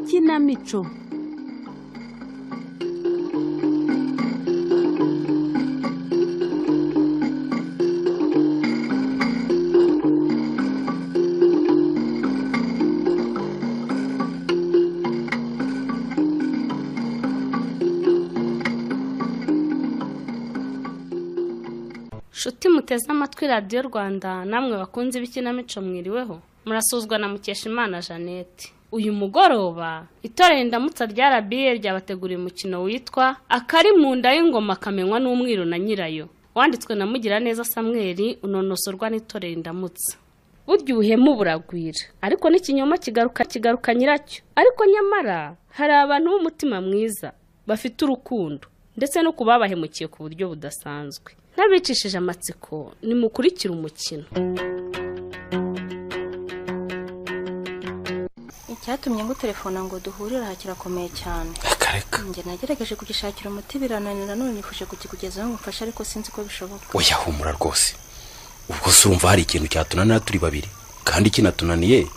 Ikinamico. Nshuti muteze amatwi Radiyo Rwanda, namwe bakunze b'ikinamico, mwiriweho. Murasuzwa na Mukeshimana Jeannette. Uyu mugoroba itorero Indamutsa rya RBA ryabateguriye umukino witwa Akari mu nda y'ingoma kamenywa n'umwiru na nyirayo, wanditswe na Mugiraneza Samuel, unonosorwa n'itorero Indamutsa. Burya ubuhemu buragwira, ariko n'ikinyoma kigaruka nyiracyo. Ariko nyamara hari abantu b'umutima mwiza bafite urukundo, ndetse no kubabahemukiye ku buryo budasanzwe. Ntabicishije amatsiko, nimukurikire umukino. Icyatumye ngo telefona ngo duhurire aha kirakomeye cyane. Reka reka. Njye nagerageje kugishakira umuti birananira, none nifuje kukikugezaho ngo mfashe, ariko sinzi ko bishoboka. Oya humura rwose. Ubwo se urumva hari ikintu cyatunanira turi babiri, kandi kinatunaniye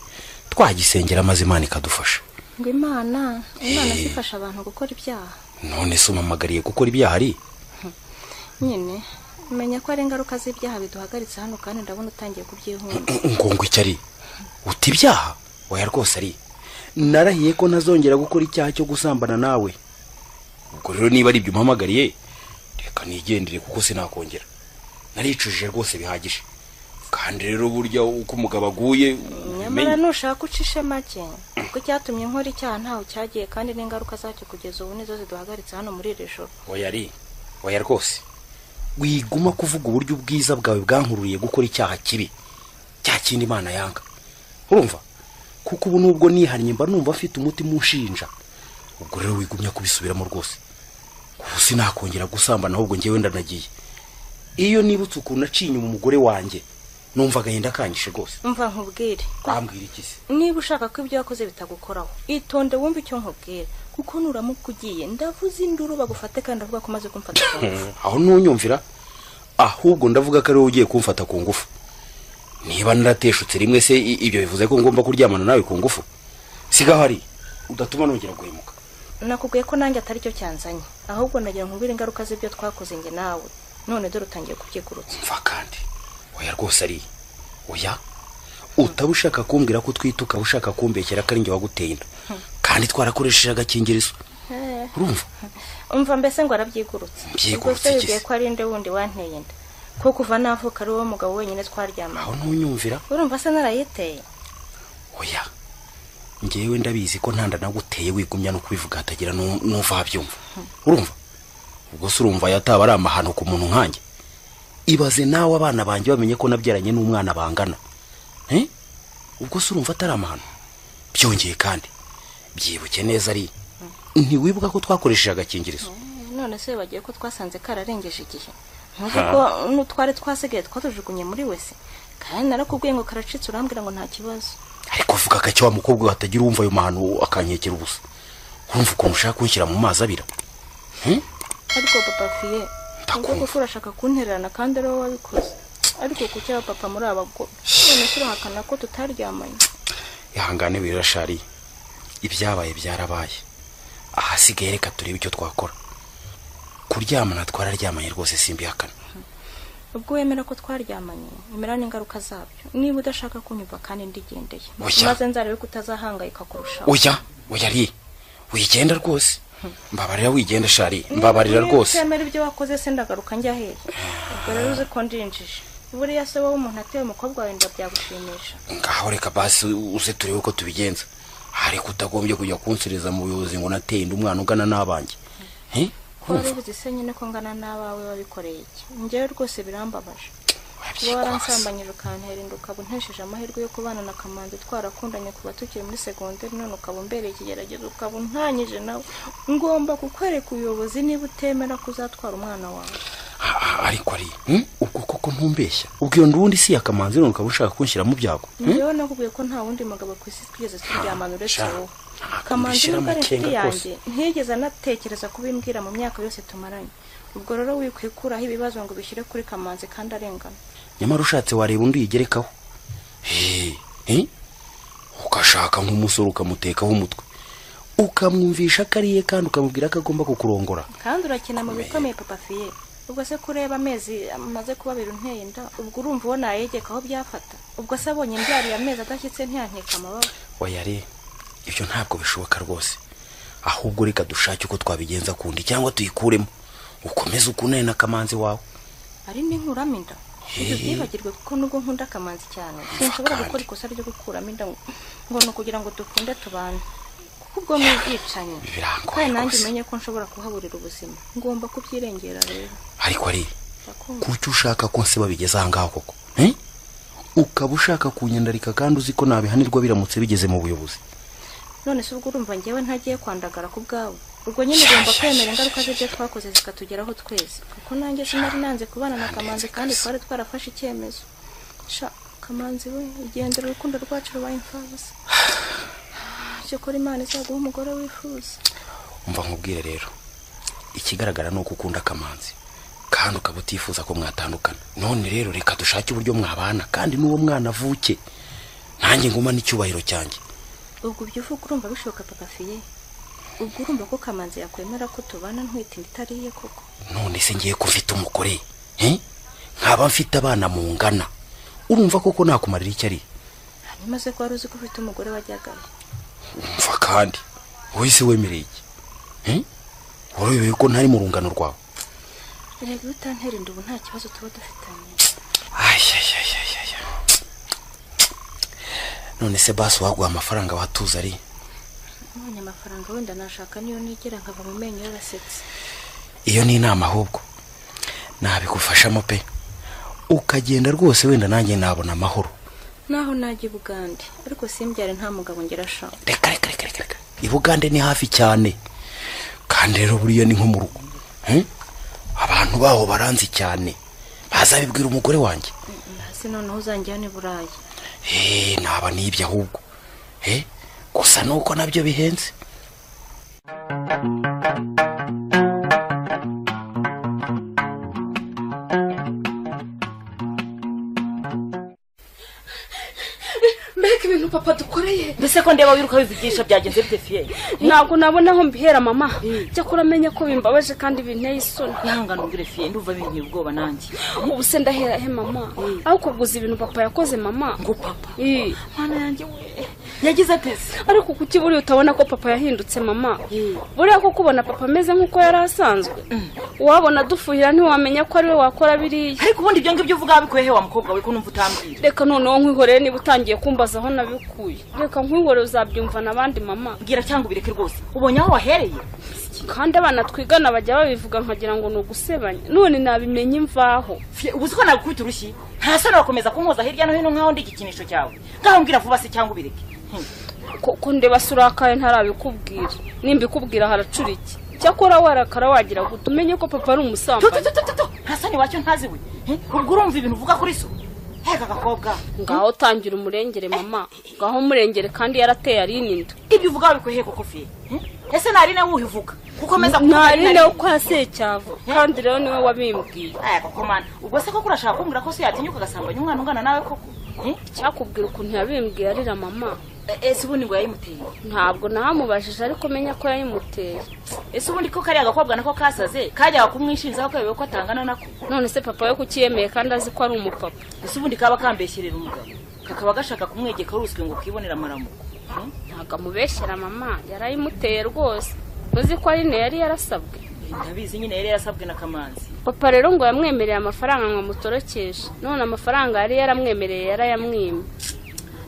twagisengera maze Imana ikadufasha. Ngo Imana sifasha abantu gukora ibyaha. None se umpamagariye gukora ibyaha ari? Nyine menya ko ari ingaruka z'ibyaha biduhagaritse hano, kandi ndabona utangiye kubyihunza. Ngo icyo ari? Uti ibyaha? Oya rwose ari. Narahiye ko ntazongera gukora icyaha cyo gusambana nawe. Ubwo rero niba ari ibyo umpamagariye, reka nigendere kuko sinakongera. Naricujije rwose bihagije. Kandi rero burya uko umugabo aguye, nyamara nushaka ucishe make, kuko icyatumye nkora icyaha ntaho cyagiye, kandi n'ingaruka zacyo kugeza ubu nizo ziduhagaritse hano muri iri joro. Oya ari, oya rwose. Wiguma kuvuga uburyo ubwiza bwawe bwankururiye gukora icyaha kibi, cya kindi Imana yanga. Urumva? Kuko ubu nubwo nihannye mba numva mfite umutima unshinja. Ubwo rero wigumya kubisubiramo rwose. Ubu sinakongera gusambana, ahubwo njyewe ndanagiye. Iyo nibutse ukuntu naciye inyuma umugore wanjye, numva agahinda kanyishe rwose. Umva nkubwire. Wambwira iki se? Niba ushaka ko ibyo wakoze bitagukoraho, itonde wumve icyo nkubwira, kuko nuramuka ugiye ndavuze induru bagufate, kandi ndavuga ko umaze kumfata ku ngufu. Aho ntunyumvira, ahubwo ndavuga ko ari wowe ugiye kumfata ku ngufu. Niba narateshutse rimwe se, ibyo bivuze ko ngomba kuryamana nawe ku ngufu? Sigaho ari udatuma nongera guhemuka. Nakubwiye ko nanjye atari cyo cyanzanye, ahubwo nagira nkubwire ingaruka z'ibyo twakoze njye nawe, none dore utangiye kubyigurutsa. Mva kandi, oya rwose ari, oya utaba ushaka kumbwira ko utwite, ukaba ushaka kumbekera ko ari njye waguteye inda, kandi twarakoresheje agakingirizo. Urumva? Umva mbese ngo arabyigurutse. Ubwo se wibwiye ko ari nde wundi wanteye inda? Ko kuva navuka ari wowe mugabo wenyine twaryamanye. Aho ntunyumvira? Urumva se narayiteye? Oya, njyewe ndabizi ko ntanda naguteye, wigumya no kubivuga hatagira n'umva abyumva. Urumva? Ubwo se urumva yataba ari amahano ku muntu nkanjye? Ibaze nawe abana banjye bamenye ko nabyaranye n'umwana bangana. Ubwo se urumva atari amahano? Byongeye kandi byibuke neza ari, ntiwibuka ko twakoresheje agakingirizo? None se bagiye ko twasanze kararengeje igihe. Ntuzi ko n'utwari twasigaye twatujugunye muri wese, kandi narakubwiye ngo karacitse, urambwira ngo nta kibazo. Ariko vuga gake wa mukobwa hatagira uwumva ayo mahano akankekera ubusa. Urumva ukuntu ushaka kunshyira mu mazi abira? Ariko papa fiye, ubwo kuko urashaka kuntererana kandi ari wowe wabikoze. Ariko kuki aba papa muri abagome? None se urahakana ko tutaryamanye? Ihangane wirashari, ibyabaye byarabaye. Ahasigaye reka turebe icyo twakora. Kuryamana twararyamanye rwose simbihakana. Ubwo wemera ko twaryamanye, emera n'ingaruka zabyo. Niba udashaka kunyumva kandi ndigendeye, maze nzarebe ko utazahangayika kurushaho. Oya, oya ari, wigenda rwose. Mbabarira wigenda shari, mbabarira rwose. Niba utemera ibyo wakoze se ndagaruka njya hehe? Ubwo rero uzi ko ndinjije. Buriya se wowe umuntu ateye umukobwa wawe inda byagushimisha? Ngaho reka basi uze turebe uko tubigenza. Ariko utagombye kujya kunsereza mu buyobozi ngo nateye inda umwana ungana n'abanjye. Wari uzi se nyine ko ngana n'abawe wabikoreye iki? Njyewe rwose birambabaje. Kuba waransambanyije ukantera inda, ukaba untesheje amahirwe yo kubana na Kamanzi twarakundanye kuva tukiri muri segonderi, none ukaba umbereye ikigeragezo, ukaba untanyije nawe. Ngomba kukwereka ubuyobozi niba utemera ko uzatwara umwana wawe. Ariko ari, ubwo koko ntumbeshya? Ubwo iyo ndundi si ya Kamanzi, none ukaba ushaka kunshyira mu byago? Njyewe nakubwiye ko nta wundi mugabo ku isi twigeze turyamana uretse wowe. Kamanzi nubwo ari inshuti yanjye, ntiyigeze anatekereza kubimbwira mu myaka yose tumaranye. Ubwo rero wikwikuraho ibibazo ngo ubishyire kuri Kamanzi kandi arengana. Nyamara ushatse wareba undi uyigerekaho. Ugashaka nk'umusore ukamutekaho umutwe. Ukamwumvisha ko ariye kandi ukamubwira ko agomba kukurongora. Kandi urakina mu bikomeye papa Fiye. Ubwo se kureba amezi amaze kuba abiri unteye inda, ubwo urumva ubona yegeka aho byafata. Ubwo se abonye mbyariye amezi adashyitse ntiyankeka amababa. Oya re, ibyo ntabwo bishoboka rwose. Ahubwo reka dushake uko twabigenza kundi cyangwa tuyikuremo. Ukomeze ukundane na Kamanzi wawe. Ari n'inkuramo inda. Ibyo byibagirwe kuko nubwo nkunda Kamanzi cyane, sinshobora gukora ikosa ryo gukuramo inda ngo ni ukugira ngo dukunde tubane. Kuko ubwo ni ubwicanyi. Kandi nanjye umenye ko nshobora kuhaburira ubuzima. Ngomba kubyirengera rero. Ariko ari kuki ushaka ko nse babigeza aha ngaho koko? Ukaba ushaka kunyandarika kandi uzi ko nabihanirwa biramutse bigeze mu buyobozi. None se ubwo urumva njyewe ntagiye kwandagara ku bwawe? Ubwo nyine ugomba kwemera ingaruka z'ibyo twakoze zikatugeraho twese. Kuko nanjye sinari nanze kubana na Kamanzi kandi twari twarafashe icyemezo. Sha Kamanzi we, igendera urukundo rwacu rubaye imfabusa. Cyokora Imana izaguha umugore wifuza. Umva nkubwire rero, ikigaragara ni uko ukunda Kamanzi kandi ukaba utifuza ko mwatandukana. None rero reka dushake uburyo mwabana kandi n'uwo mwana avuke, nanjye nguma n'icyubahiro cyanjye. Ubwo ibyo uvuga urumva bishoboka papa Fiye? Ubwo urumva ko Kamanzi yakwemera ko tubana ntwite inda itariye koko? None se ngiye ko mfite umugore, nkaba mfite abana mungana, urumva koko nakumarira icyo ari? Hanyuma se ko wari uzi ko ufite umugore wajyagayo? Umva kandi wowe se wemereye iki? Wari ko ntari mu rungano rwawe? Erega utantera inda ubu nta kibazo tuba dufitanye. None se basi waguha amafaranga watuza ari? None amafaranga wenda nashaka niyo nigera nkava mu menyo y'abasetsi. Iyo ni inama ahubwo nabigufashamo pe, ukagenda rwose wenda nanjye nabona amahoro. Naho najya i Bugande ariko simbyare nta mugabo ngira sha. Reka reka reka reka, i Bugande ni hafi cyane kandi rero buriya ni nko mu rugo. Abantu baho baranzi cyane, bazabibwira umugore wanjye. Hasi noneho uzanjyane i Burayi. Naba nibyo ahubwo. Gusa nuko nabyo bihenze. Mbega ibintu papa dukoreye. Mbese ko ndeba wiruka wivugisha byagenze bite Fiye? Ntabwo nabona aho mbihera mama. Cyakora amenye ko bimbabaje kandi binteye isoni. Ihangane umbwire Fiye, ndumva binteye ubwoba nanjye. Ubu se ndahera he mama? Aho kuguza ibintu papa yakoze mama. Ngo papa? Mana yanjye we. Yagize atese. Ariko kuki buri utabona ko papa yahindutse mama? Buriya ko kubona papa ameze nkuko yari asanzwe. Uwabona dufuhira ntiwamenya ko ari we wakora biriya. Ariko ubundi ibyo ngibyo uvuga bikuye he wa mukobwa we ko numva utambwira? Reka noneho nkwihorere niba utangiye kumbaza aho nabikuye. Reka nkwihorere uzabyumva n'abandi mama. Mbwira cyangwa ubireke rwose. Ubonye aho wahereye? Kandi abana twigana bajya babivuga nkagira ngo ni ugusebanya. None nabimenye imvaho. Ubu siko nagukubita urushyi? Nta soni wakomeza kunkoza hirya no hino nkaho ndi igikinisho cyawe. Ngaho mbwira vuba se cyangwa ubireke. Ko ndeba surakaye ntarabikubwira. Nimbikubwira haracura iki? Cyakora warakara wagira ngo umenye ko papa ari umusambanyi. Nta soni wacyo ntazi we. Ubwo urumva ibintu uvuga kuri so? Heka gakobwa. Ngaho tangira umurengere mama. Ngaho murengere kandi yarateye Aline inda. Ibyo uvuga wabikuye he koko Fiye? Ese na Aline wuhivuga? Kukomeza kuvuga Aline uko yasecyavo. Kandi rero niwe wabimbwiye. Aya koko mana. Ubwo se koko urashaka kumbwira ko se yatinyuka agasambanya umwana ungana nawe koko? Cyakubwira ukuntu yabimbwiye arira mama. Ese ubundi ngo yayimuteye? Ntabwo nahamubajije ariko menya ko yayimuteye. Ese ubundi ko kariya gakobwa nako kasaze kajyaga kumwishinzaho ko yobewe ko atangana nako? None se papa we kukiyemeye kandi azi ko ari umupapa? Ese ubundi kaba kambeshyerera umugabo kakaba gashaka kumwegeka uruswe ngo kibonera amaramuko? Ntabwo amubeshyera mama, yarayimuteye rwose. Uzi ko Aline yari yarasabwe? Ndabizi nyine yari yarasabwe na Kamanzi. Papa rero ngo yamwemereye amafaranga ngo amutorokeshe. None amafaranga yari yaramwemereye yarayamwimye.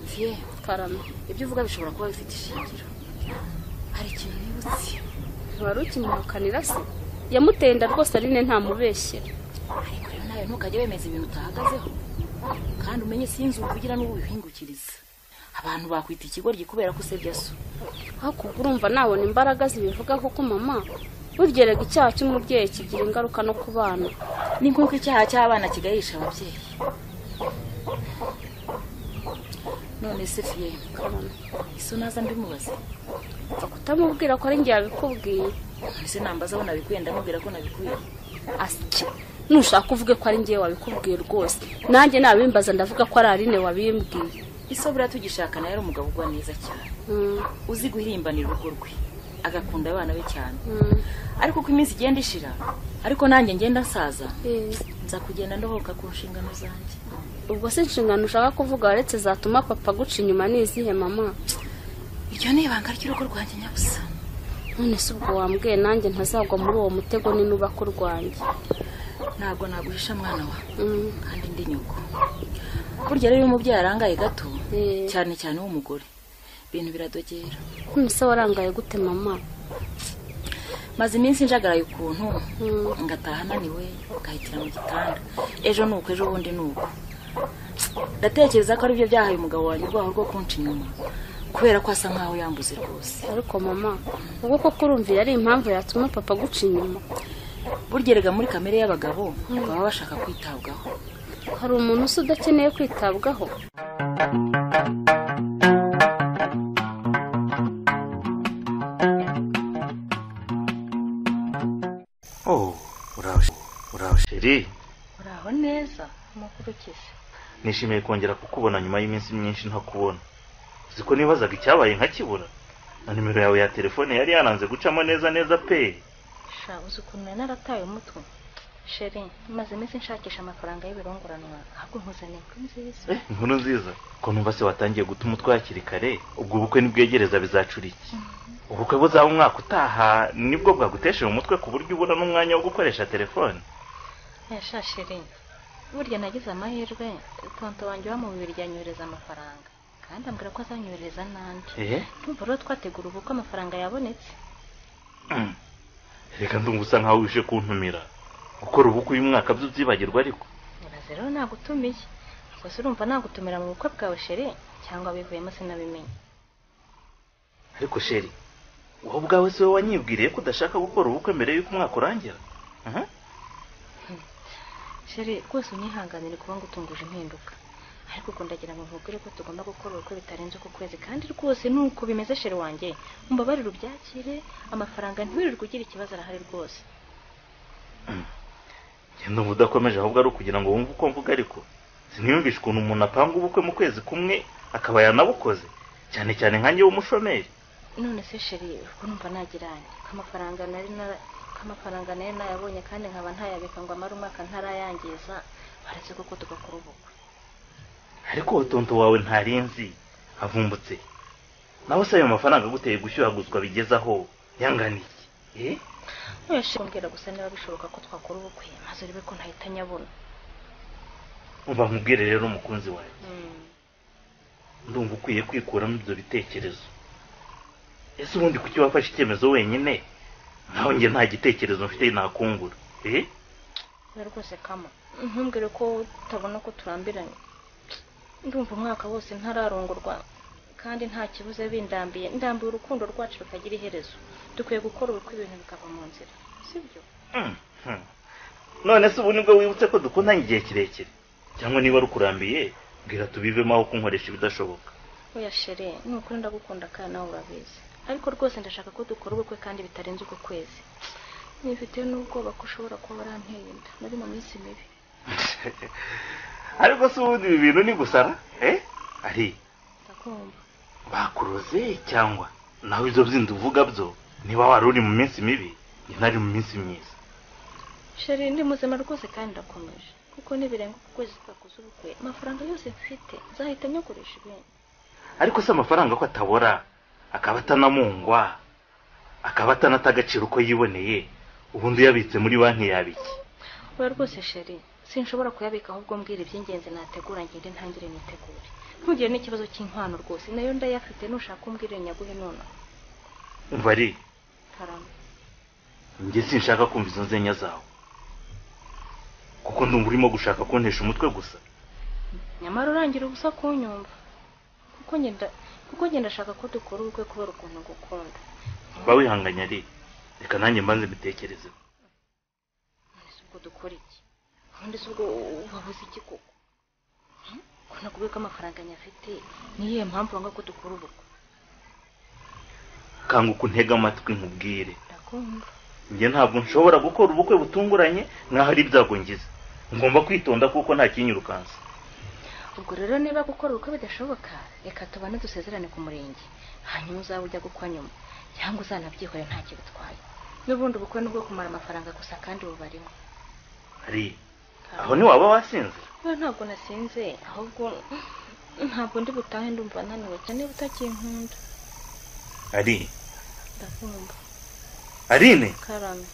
Fiye, karame. Ibyo uvuga bishobora kuba bifite ishingiro. Hari ikintu nibutse. Wari ukimuhakanira se? Yamuteye inda rwose Aline ntamubeshyera. Ariko rero nawe ntukajye wemeza ibintu utahagazeho. Kandi umenye sinzi uvugira n'ubu bihingukiriza. Abantu bakwita ikigoryi kubera ko usebya so. Ariko urumva nabona imbaraga zibivuga koko mama. Burya erega icyaha cy'umubyeyi kigira ingaruka no ku bana. Ni nk'uko icyaha cy'abana kigahisha ababyeyi. None se Fiye, iso naza mbimubaze? Upfa kutamubwira ko ari njye yabikubwiye. None se nambaza aho nabikuye ndamubwira ko nabikuye? Asya, nushaka uvuge ko ari njye wabikubwiye rwose. Nanjye nabimbaza ndavuga ko ari Aline wabimbwiye. Iso buriya tugishakana yari umugabo ugwa neza cyane. Uzi guhirimbanira urugo rwe. agakunda abana be cyane. Ariko uko iminsi igenda ishira, ariko nanjye ngenda nsaza, nza kugenda ndohoka ku nshingano zanjye. Ubwo se inshingano ushaka kuvuga waretse zatuma papa guca inyuma ni izihe mama? Iryo ni ibanga ry'urugo rwanjye nyabusa. None se ubwo wambwiye nanjye ntazagwa muri uwo mutego ninubaka urwanjye? Ntabwo naguhisha mwana wa, kandi ndi nyoko. Burya rero iyo umubyeyi arangaye gato, cyane cyane w'umugore, ibintu biradogera. None se warangaye gute mama? Maze iminsi njagaraye ukuntu, ngataha naniwe, ngahitira mu gitanda. Ejo nuko, ejo bundi nuko. Ndatekereza ko aribyo byahaye umugabo wanjye urwaho rwo kunca inyuma, kubera ko asa nkaho yambuze rwose. Ariko mama, ubwo koko urumvira ari impamvu yatuma papa guca inyuma? Burya erega muri kamere y'abagabo baba bashaka kwitabwaho. Hari umuntu usa udakeneye kwitabwaho? Oh, uraho sheri. Uraho neza, amakuru kize. Nishimiye kongera kukubona nyuma y'iminsi myinshi ntakubona. Uziko nibazaga icyabaye nkakibura. Na nimero yawe ya telefone yari yaranze gucamo neza neza pe. Sha, uzi ukuntu narataye umutwe. Sheri, maze iminsi nshakisha amafaranga y'ibirunguranwa, ahubwo nkuzaniye inkuru nziza. Inkuru nziza? Ko numva se watangiye guta umutwe hakiri kare, ubwo ubukwe nibwegereza bizacura iki? Ubukwe buzaba umwaka utaha nibwo bwagutesheje umutwe ku buryo ubura n'umwanya wo gukoresha telefone. Sha sheri, burya nagize amahirwe, tonto wanjye wa mu bibiri yanyohereza amafaranga, kandi ambwira ko azanyohereza n'andi. Ndumva rero twategura ubukwe amafaranga yabonetse. Reka ndumva usa nkaho uje kuntumira. Gukora ubukwe uyu mwaka byo byibagirwa ariko. Nibaze rero nagutumiye. Gusa urumva nagutumira mu bukwe bwawe sheri, cyangwa bivuyemo sinabimenye. Ariko sheri, wowe ubwawe si wowe wanyibwiriye ko udashaka gukora ubukwe mbere y'uko umwaka urangira? Sheri, rwose unyihanganire kuba ngutunguje impinduka. Ariko ubwo ndagira ngo nkubwire ko tugomba gukora ubukwe bitarenze uku kwezi, kandi rwose nuko bimeze sheri wanjye. Umbabarire ubyakire, amafaranga ntiwirirwe ugira ikibazo arahari rwose. Ndumva udakomeje ahubwo ari ukugira ngo wumve uko mvuga, ariko siniyumvisha ukuntu umuntu apanga ubukwe mu kwezi kumwe akaba yanabukoze, cyane cyane nkanjye w'umushomeri. None se sheri, ubwo numva nagiranye ko amafaranga nari nayabonye kandi nkaba ntayabika ngo amare umwaka ntarayangiza, baretse koko tugakora ubukwe. Ariko tonto wawe ntarinzi avumbutse, nawe se ayo mafaranga aguteye gushyuhaguzwa bigezaho yangana iki? Mbwira gusa niba bishoboka ko twakora ubukwe, maze urebe ko ntahita nyabona. Umva nkubwire rero umukunzi wawe, ndumva ukwiye kwikuramo ibyo bitekerezo. Ese ubundi kuki wafashe icyemezo wenyine nkaho njye nta gitekerezo mfite nakungura? Rwose kama, ntumbwire ko utabona ko turambiranye. Ndumva umwaka wose ntararongorwa kandi nta kibuze bindambiye, ndambiye urukundo rwacu rutagira iherezo. Dukwiye gukora ubukwe ibintu bikava mu nzira, sibyo? None se ubu nibwo wibutse ko dukundanye igihe kirekire? Cyangwa niba rukurambiye mbwira tubivemo aho kunkoresha ibidashoboka. Oya shere, ni ukuri ndagukunda kandi nawe urabizi. Ariko rwose ndashaka ko dukora ubukwe kandi bitarenze uku kwezi. Nifite n'ubwoba ko ushobora kuba waranteye inda, nari mu minsi mibi. Ariko se ubundi ibi bintu ni gusara? Ari ndakumva. Bakuroze cyangwa nawe ibyo byindi uvuga byo, niba wari uri mu minsi mibi, njye nari mu minsi myiza. Sheri, ndi muzima rwose kandi ndakomeje, kuko nibirenga uku kwezi twakoze ubukwe, amafaranga yose mfite nzahita nyakoresha ibindi. Ariko se amafaranga ko atabora, akaba atanamungwa, akaba atanata agaciro uko yiboneye, ubundi uyabitse muri banki yabiki? Oya rwose sheri, sinshobora kuyabika, ahubwo mbwira iby'ingenzi nategura ngende ntangire nitegure. Ntugire n'ikibazo cy'inkwano rwose, nayo ndayafite, nushaka umbwire nyaguhe nonaha. Umva ari, Karame, njye sinshaka kumva izo nzenya zawe, kuko ndumva urimo gushaka kuntesha umutwe gusa. Nyamara urangira ubusa kunyumva, kuko ngenda ndashaka ko dukora ubukwe kubera ukuntu ngukunda. Ba wihanganye ari, reka nanjye mbanze mbitekerezeho. None se ubwo dukora iki? Ubundi se ubwo wabuze iki koko? Ko nakubwiye ko amafaranga nyafite, niyihe mpamvu wanga ko dukora ubukwe? Kanguka untege amatwi nkubwire. Ndakumva. Njye ntabwo nshobora gukora ubukwe butunguranye nkaho ari ibyago ngize. Ngomba kwitonda kuko nta kinyirukansa. Ubwo rero niba gukora ubukwe bidashoboka, reka tubane dusezerane ku murenge, hanyuma uzaba ujya gukwa nyuma. Cyangwa uzanabyihore ntacyo bitwaye. N'ubundi ubukwe nubwo kumara amafaranga gusa kandi bubarimo. Ari aho ni waba wasinze? Ntabwo nasinze, ahubwo ntabwo ndi butahe, ndumva naniwe cyane utakinkunda. Ari ndakumva. Arine karame,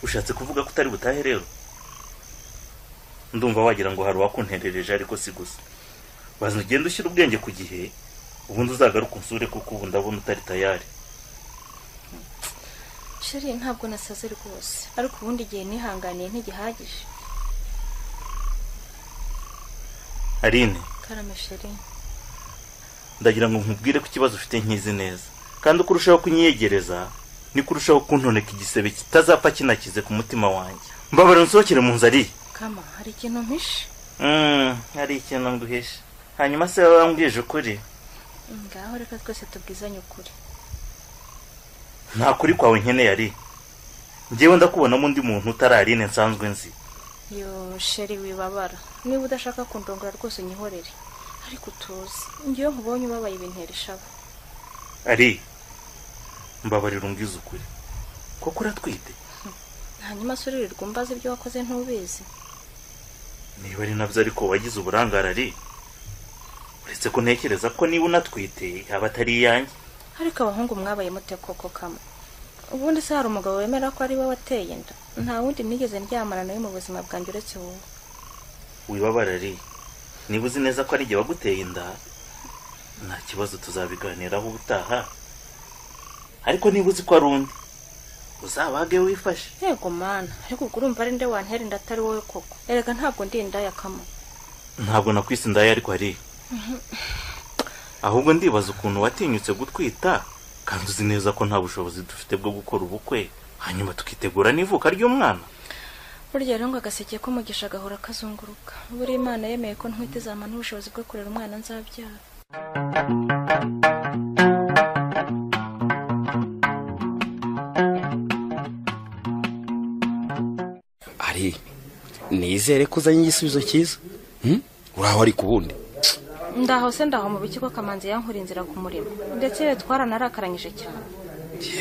ushatse kuvuga ko utari butahe rero? Ndumva wagira ngo hari uwakunterereje, ariko si gusa. Baza ugende ushyira ubwenge ku gihe, ubundi uzagaruka unsure kuko ubu ndabona utari tayari. Sheri ntabwo nasaze rwose, ariko ubundi igihe nihanganiye ntigihagije. Arine karame sheri, ndagira ngo nkubwire ko ikibazo ufite nkizi neza, kandi uko urushaho kunyiyegereza niko urushaho kuntoneka igisebe kitazapfa kinakize ku mutima wanjye. Mbabara nsohokere mu nzu. Ari kama hari ikintu mpishe? Hari ikintu nguhishe. Hanyuma se wambwije ukuri? Ngaho reka twese tubwizanye ukuri. Nta kuri kwawe nkeneye ari. Njyewe ndakubonamo undi muntu utari Aline nsanzwe nzi. Yo sheri wibabara, niba udashaka kundongora rwose unyihorere, ariko utuze. Ngiyo nkubonye ubabaye ibintera ishaba. Ari mbabarira umbwize ukuri, koko uratwite? Hanyuma se uririrwa umbaza ibyo wakoze ntubizi? Niba ari nabyo ariko wagize uburangare ari. Uretse ko ntekereza ko niba unatwite yaba atari iyanjye. Ariko abahungu mwabaye mute koko kama? Ubundi se hari umugabo wemera ko ari we wateye inda? Nta wundi nigeze ndyamana nawe mu buzima bwanjye uretse wowe. Wibabara ari, niba uzi neza ko ari jye waguteye inda nta kibazo, tuzabiganiraho ubutaha. Ariko niba uzi ko ari undi uzabage wifashe. Yego mana, ariko ubwo urumva ari nde wantera inda atari wowe koko? Erega ntabwo ndi indaya kama. Ntabwo nakwise indaya ariko ari. Ahubwo ndibaza ukuntu watinyutse gutwita kandi uzi neza ko nta bushobozi dufite bwo gukora ubukwe, hanyuma tukitegura n'ivuka ry'umwana. Burya rero ngo agaseke k'umugisha gahora kazunguruka. Buri Imana yemeye ko ntwite izampa n'ubushobozi bwo kurera umwana nzabyara. Ari nizere ko uzanye igisubizo cyiza. Uraho ariko ubundi? Ndaho se, ndaho mu biki ko Kamanzi yankura inzira ku murimo, ndetse twaranarakaranyije cyane.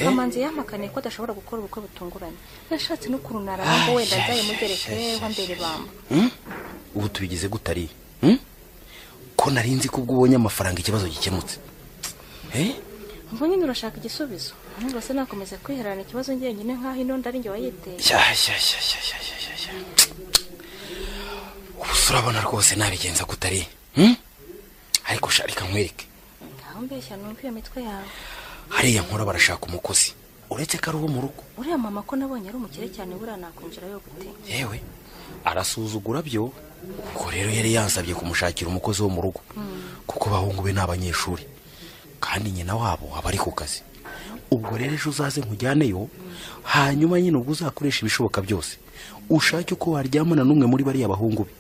Kamanzi yampakaniye ko adashobora gukora ubukwe butunguranye. Nashatse n'ukuntu ngo wenda nzayimugerekeho mbere bamba. Ubu tubigize gutari? Ko narinzi ko ubwo ubonye amafaranga ikibazo gikemutse. Ubwo nyine urashaka igisubizo? Nubwo se nakomeza kwiherana ikibazo njyenyine nkaho ino ndari njye wayiteye. Ubu urabona rwose nabigenza gutari? Ariko sharika nkwereke. Aho mbeshya numva iyo mitwe yawe. Hariya nkora barashaka umukozi, uretse ko ari uwo mu rugo. Uriya mama ko nabonye ari umukire cyane, buriya nakwinjira yo gute? Yewe arasuzugura byo. Ubwo rero yari yansabye kumushakira umukozi wo mu rugo, kuko bahungu be n'abanyeshuri kandi nyina wabo aba ari ku kazi. Ubwo rero ejo uzaze nkujyaneyo, hanyuma nyine ubwo uzakoresha ibishoboka byose ushake uko waryamana n'umwe muri bariya bahungu be,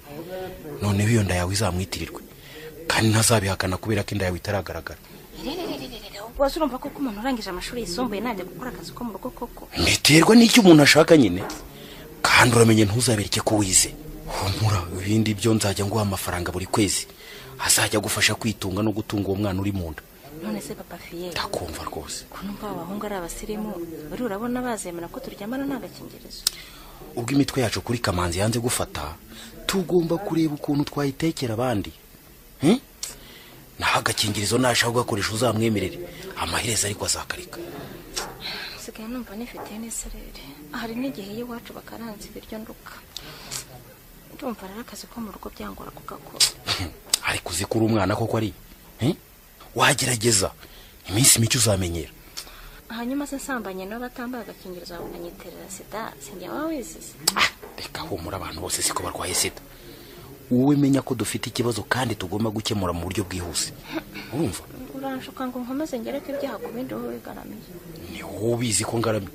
noneho iyo nda yawe izamwitirirwe, kandi ntazabihakana kubera ko inda yawe itaragaragara. Ubwo urumva koko umuntu urangije amashuri yisumbuye najya gukora akazi ko mu rugo koko? Biterwa n'icyo umuntu ashaka nyine, kandi uramenye ntuzabereke ko wize. Humura, ibindi byo nzajya nguha amafaranga buri kwezi azajya gufasha kwitunga no gutunga uwo mwana uri mu nda. None se papa Fiye, ndakumva rwose. Ko numva abahungu ari abasirimu, bari urabona bazemera ko turyamana nta gakingirizo? Ubwo imitwe yacu kuri Kamanzi yanze gufata, tugomba kureba ukuntu twayitekera abandi. Naho agakingirizo nashaka kugakoresha uzamwemerere, amaherezo ariko azakarika. Nsigaye numva nifitiye n'isereri. Hari n'igihe iyo iwacu bakaranze ibiryo nduka. Ndumva rero akazi ko mu rugo byangora kugakora. Ariko uzi ko uri umwana koko ari? Wagerageza iminsi mike uzamenyera. Hanyuma se nsambanye nabo batambaye agakingirizo bakanyiterera sida, sinjye waba wizize. Reka humura, abantu bose siko barwaye sida. Wowe menya ko dufite ikibazo kandi tugomba gukemura mu buryo bwihuse. Urumva? Uranshuka ngo nkomeze ngereke ibyaha ku bindi wowe wigaramiye. Ni wowe ubizi ko ngaramye.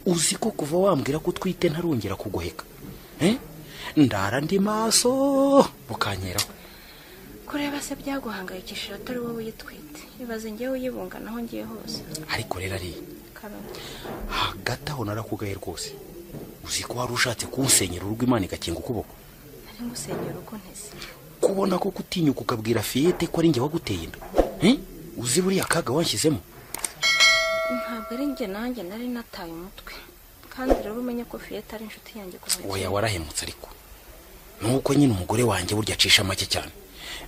Uzi ko kuva wambwira ko utwite ntarongera kugoheka. Ndara ndi maso bukanyeraho. Kureba se byaguhangayikishije atari wowe uyitwite. Ibaze ngewe uyibunga naho ngiye hose. Ariko rero ari hagati aho narakugaye rwose. Uzi ko wari ushatse kunsenyera urugo Imana igakinga ukuboko. Nari ngusenyera urugo ntese. Kubona ko kutinyuka ukabwira Fiyete ko ari njye waguteye inda. Uzi buriya kaga wanshyizemo? Ntabwo ari njye, nanjye nari nataye umutwe. Kandi rero umenye ko Fiyete ari inshuti yanjye kuva kera. Oya warahemutse ariko. Nuko nyine umugore wanjye burya acisha make cyane.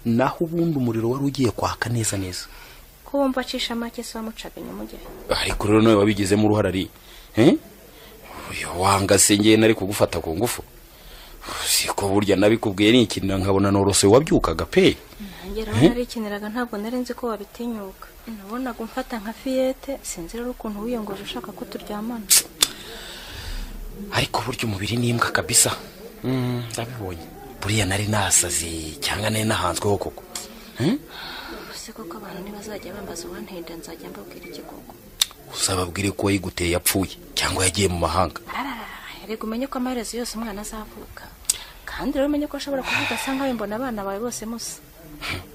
Naho ubundi umuriro wari ugiye kwaka neza neza. Ko wumva acisha make se wamucaga inyuma ujye? Ariko rero nawe wabigizemo uruhare ari. Uyu wanga se ngiye nari kugufata ku ngufu. Siko burya nabikubwiye nikinira nkabona norose wabyukaga pe. Nanjye rero narikiniraga ntabwo nari nzi ko wabitinyuka. Nabonaga umfata nka Fiyete, sinzi rero ukuntu wiyongoje ushaka ko turyamana. Ariko burya umubiri ni imbwa kabisa. Ndabibonye. Buriya nari nasaze cyangwa nari nahanzweho koko. Se koko abantu ntibazajya bambaza uwantenda nzajya mbabwira iki koko? Uzababwire ko wayiguteye yapfuye cyangwa yagiye mu mahanga. Erega umenye ko amaherezo yose umwana azavuka. Kandi rero umenye ko ashobora kuvuga asa nkawe mbona abana bawe bose musa.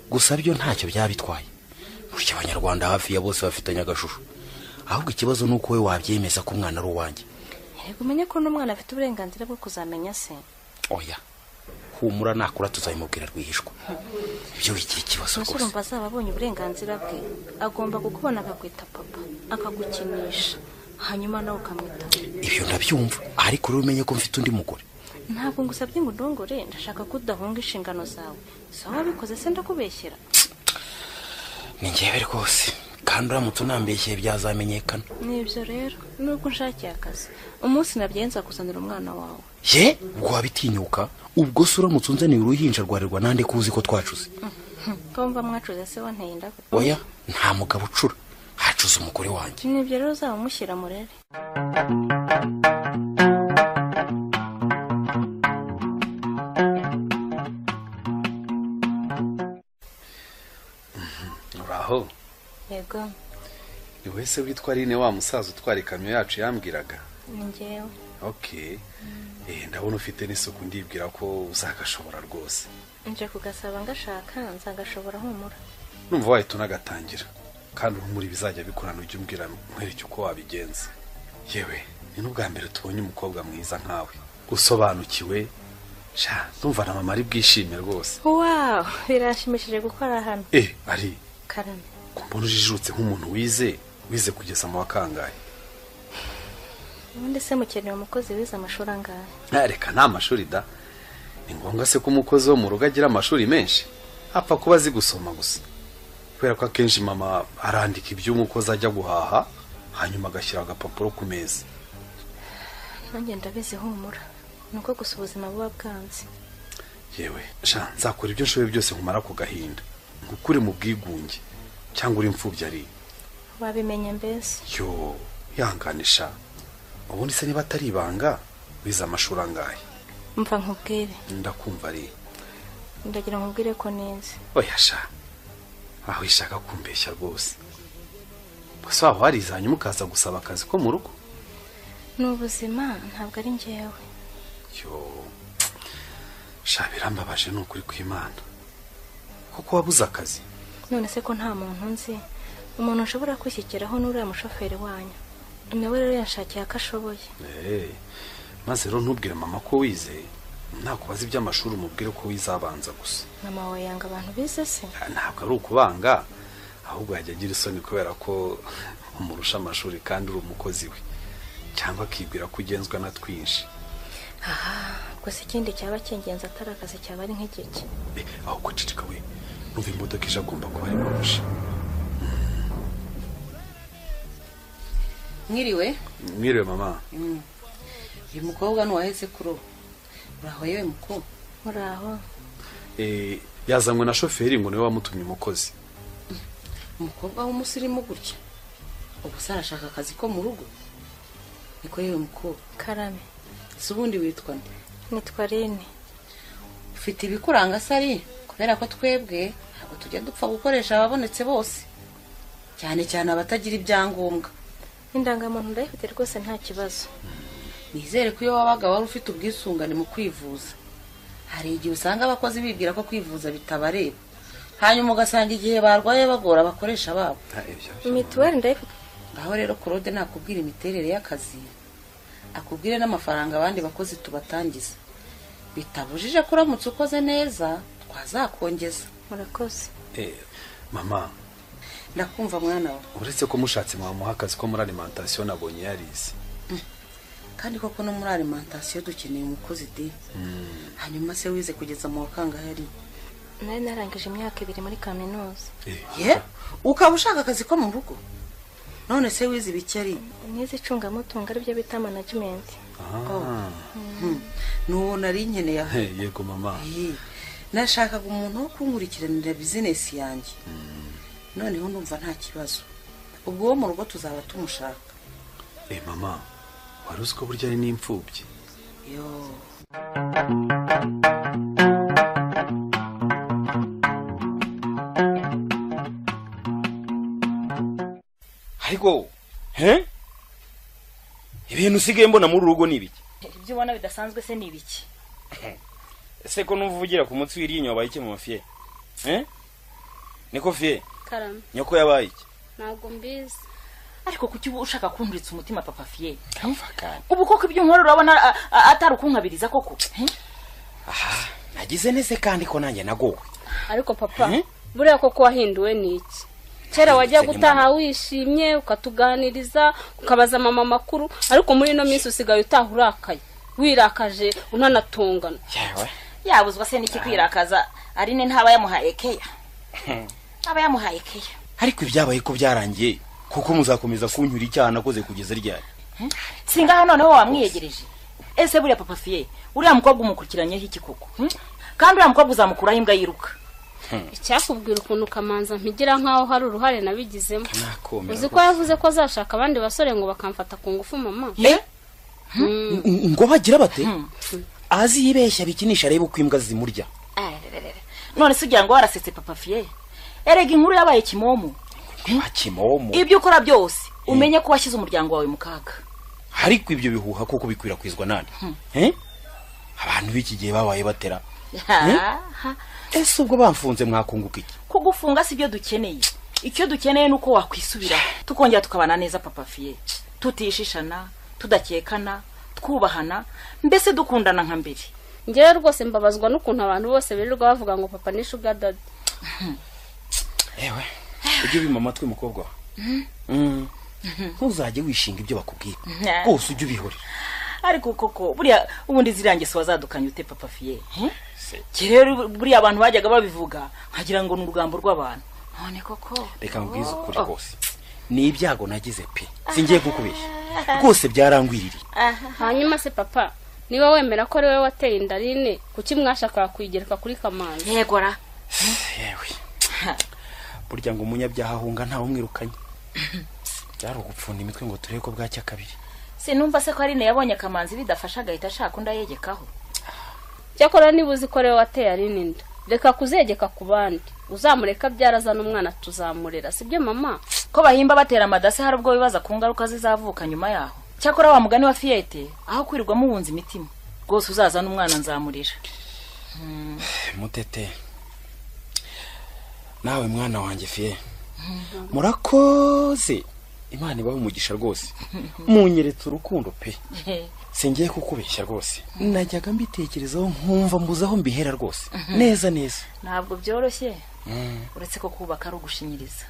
Gusa byo ntacyo byabitwaye. Burya abanyarwanda hafi ya bose bafitanye agashusho. Ahubwo ikibazo nuko we wabyemeza ko umwana ari uwanjye. Erega umenye ko n'umwana afite uburenganzira bwo kuzamenya se. Oya. Humura nakura tuzabimubwira rwihishwa. Ibyo wigira ikibazo rwose. Urumva azaba abonye uburenganzira bwe. Agomba kukubona akakwita papa, akagukinisha, hanyuma nawe ukamwita. Ibyo ndabyumva, ariko rero umenye ko mfite undi mugore. Ntabwo ngusabye ngo ndongore, ndashaka ko udahunga inshingano zawe. So wabikoze se ndakubeshyera. Ni njyewe rwose. Kandi uramutse unambeshyeye byazamenyekana. Nibyo rero, nubwo nshakiye akazi, umunsi nabyenza kuzanira umwana wawe. Ye, ubwo wabitinyuka? Ubwo se uramutse unzaniye uruhinja rwarerwa nande ko uzi ko twacuze? Ko mva mwacuze se wanteye inda? Oya, nta mugabo ucura, hacuze umugore wanjye. Nibyo rero uzaba umushyira murere. Uraho? Yego. Ni wese witwa Aline wa musaza utwara ikamyo yacu yambwiraga? Ni njyewe. Okay. Ndabona ufite n'isuku ndibwira ko uzagashobora rwose. Nje kugasaba ngashaka nzagashobora humura. Numva wahita unagatangira. Kandi humura bizajya bikorana ujye umbwira nkwereke uko wabigenza. Yewe, ni n'ubwa mbere tubonye umukobwa mwiza nkawe. Usobanukiwe. Sha, ndumva na mama ari bwishime rwose. Wow, birashimishije gukora hano. Ari. Karame. Kumbona ujijutse nk'umuntu wize kugeza mu wakangaye. Ubundi se mukeneye umukozi wize amashuri angahe? Reka nta mashuri da. Ni ngombwa se ko umukozi wo mu rugo agira amashuri menshi? Apfa kuba azi gusoma gusa. Kubera ko akenshi mama arandika ibyo umukozi ajya guhaha, hanyuma agashyira agapapuro ku meza. Nanjye ndabizi humura. Nuko gusa ubuzima buba bwanze. Yewe, sha nzakora ibyo nshoboye byose nkumara ku gahinda. Ngukure mu bwigunge cyangwa uri imfubyi ari. Wabimenye mbese? Yo, yanganisha. Ubundi se niba atari ibanga wize amashuri angahe? Mva nkubwire. Ndakumva ari. Ndagira nkubwire ko nize. Oya sha. Aho ishaka kumbeshya rwose. Gusa aho warize hanyuma ukaza gusaba akazi ko mu rugo? Ni ubuzima ntabwo ari njyewe. Yo. Sha birambabaje ni ukuri kw'Imana. Koko wabuze akazi? None se ko nta muntu nzi, umuntu ushobora kwishyikiraho n'uriya mushoferi wanyu. Nawe rero yanshakiye ko ashoboye. Maze rero ntubwire mama ko wize, ntakubaza iby'amashuri umubwire ko wize abanza gusa. Mama wawe yanga abantu bize se? Ntabwo ari ukubanga, ahubwo yajya agira isoni kubera ko umurusha amashuri kandi uri umukozi we, cyangwa akibwira ko ugenzwa na twinshi. Gusa ikindi cyaba cy'ingenzi atari akazi cyaba ari nk'igiki. Ahubwo ceceka we, numva imodoka ije agomba kuba ari mabuja. Mwiriwe? Mwiriwe mama. Uyu mukobwa nuwaheze kuroba. Uraho yewe mukobwa? Muraho. Yazanywe na shoferi ngo niwe wamutumye umukozi. Umukobwa w'umusirimu gutya? Ubu se arashaka akazi ko mu rugo? Niko yewe mukobwa. Karame. Se ubundi witwa nde? Nitwa Aline. Ufite ibikuranga se ari? Kubera ko twebwe ntabwo tujya dupfa gukoresha ababonetse bose. Cyane cyane abatagira ibyangombwa. Indangamuntu ndayifite rwose nta kibazo. Nizere ko iyo wabaga wari ufite ubwisungane mu kwivuza. Hari igihe usanga abakozi bibwira ko kwivuza bitabareba. Hanyuma ugasanga igihe barwaye bagora abakoresha babo. Mituweli ndayifite. Ngaho rero Claude nakubwira imiterere y'akazi, akubwire n'amafaranga abandi bakozi tubatangiza. Bitabujije kuramutse ukoze neza twazakongeza. Murakoze. Mama. Ndakumva mwana wa. Uretse ko mushatse mwamuha akazi ko muri alimentation nabonye yarize. Kandi koko no muri alimentation dukeneye umukozi de. Hanyuma se wize kugeza mu wakangahe ari? Nari narangije imyaka 2 muri kaminuza. Ye? Ukaba ushaka akazi ko mu rugo? None se wize ibiki ari? Nize icungamutungo aribyo bita management. Nuwo nari nkeneye aho. Yego mama. Nashakaga umuntu wo kunkurikiranira business yanjye. Noneho ndumva nta kibazo. Ubwo wo mu rugo tuzaba tumushaka. Mama, wari uzi ko burya ari n'imfubyi? Yo. Ariko he? Ibintu usigaye mbona muri urugo ni ibiki? Ibyo ubona bidasanzwe se ni ibiki? Ese ko numva uvugira ku mutsi w'iryinyo wabaye iki mu mafiye? Niko fiye? Karame. Nyoko yabaye iki? Ntabwo mbizi. Ariko kuki uba ushaka kunturitsa umutima papa fiye? Ubu koko ibyo nkora urabona atari ukunkabiriza koko? Aha, nagize neze kandi ko nanjye nagowe. Ariko papa, buriya koko wahinduwe niki? Kera wajya gutaha wishimye ukatuganiriza ukabaza mama makuru, ariko muri ino minsi usigaye utaha urakaye, wirakaje unanatungana. Yewe. Yabuzwa se niki kwirakaza? Arine ntaba yamuhaye keya. Aba yamuhaye keya. Ariko ibyabaye ko byarangiye kuko muzakomeza kunyura icyaha nakoze kugeza ryari? Singaho noneho wamwiyegereje. Ese buriya papa fiye, uriya mukobwa umukurikiranyeho iki koko? Kandi uriya mukobwa uzamukuraho imbwa yiruka. Icyakubwira ukuntu Kamanza mpigira nkaho hari uruhare nabigizemo. Uzi ko yavuze ko azashaka abandi basore ngo bakamfata ku ngufu mama. Ngo bagira bate? Azi yibeshya bikinisha arebe uko imbwa zimurya. None se ugira ngo warasetse papa fiye? Erega inkuru yabaye kimomo. Kimomo. Ibyo ukora byose umenye ko washyize umuryango wawe mu kaga. Ariko ibyo bihuha koko bikwirakwizwa nande? Abantu b'iki gihe babaye batera. Ese ubwo bamfunze mwakunguka iki? Kugufunga si byo dukeneye. Icyo dukeneye nuko wakwisubira tukongera tukabana neza papa fiye. Tutishishana, tudakekana, twubahana, mbese dukundana nka mbere. Njyewe rwose mbabazwa n'ukuntu abantu bose birirwa bavuga ngo papa ni sugar daddy. Ewe, ujye ubima amatwi mukobwa. Ntuzajye wishinga ibyo bakubwira. Rwose ujye ubihorera. Ariko koko buriya ubundi zirangiye wazadukanye ute papa fiye? Rero buriya abantu bajyaga babivuga nkagira ngo ni urugambo rw'abantu. None koko reka mbwize ukuri rwose. Ni ibyago nagize pe. Singiye kukubeshya. Rwose byarangwiririye. Hanyuma se papa, niba wemera ko ari wowe wateye inda Aline, kuki mwashaka kuyigereka kuri Kamanzi? Yego ra. Yewe. Burya ngo umunyabyaha ahunga ntawe umwirukanye. Byari ugupfunda imitwe ngo turebe ko bwacya kabiri. Sinumva se ko Aline yabonye Kamanzi bidafasha agahita ashaka undi ayegekaho. Cyakora niba uzi ko rero wateye Aline inda, reka kuzegeka ku bandi. Uzamureka byarazana umwana tuzamurera, sibyo mama? Ko bahimba batera amadase hari ubwo bibaza ku ngaruka zizavuka nyuma yaho. Cyakora wa mugani wa Fiyete aho kwirirwa muwunza imitima, rwose uzazana umwana nzamurera. Mutete. Nawe mwana wanjye Fiye. Murakoze. Imana ibahe umugisha rwose. Munyeretse urukundo pe. Singiye kukubeshya rwose. Najyaga mbitekerezaho nkumva mbuzaho mbihera rwose. Neza neza. Ntabwo byoroshye. Uretse ko kubaka ari ugushinyiriza.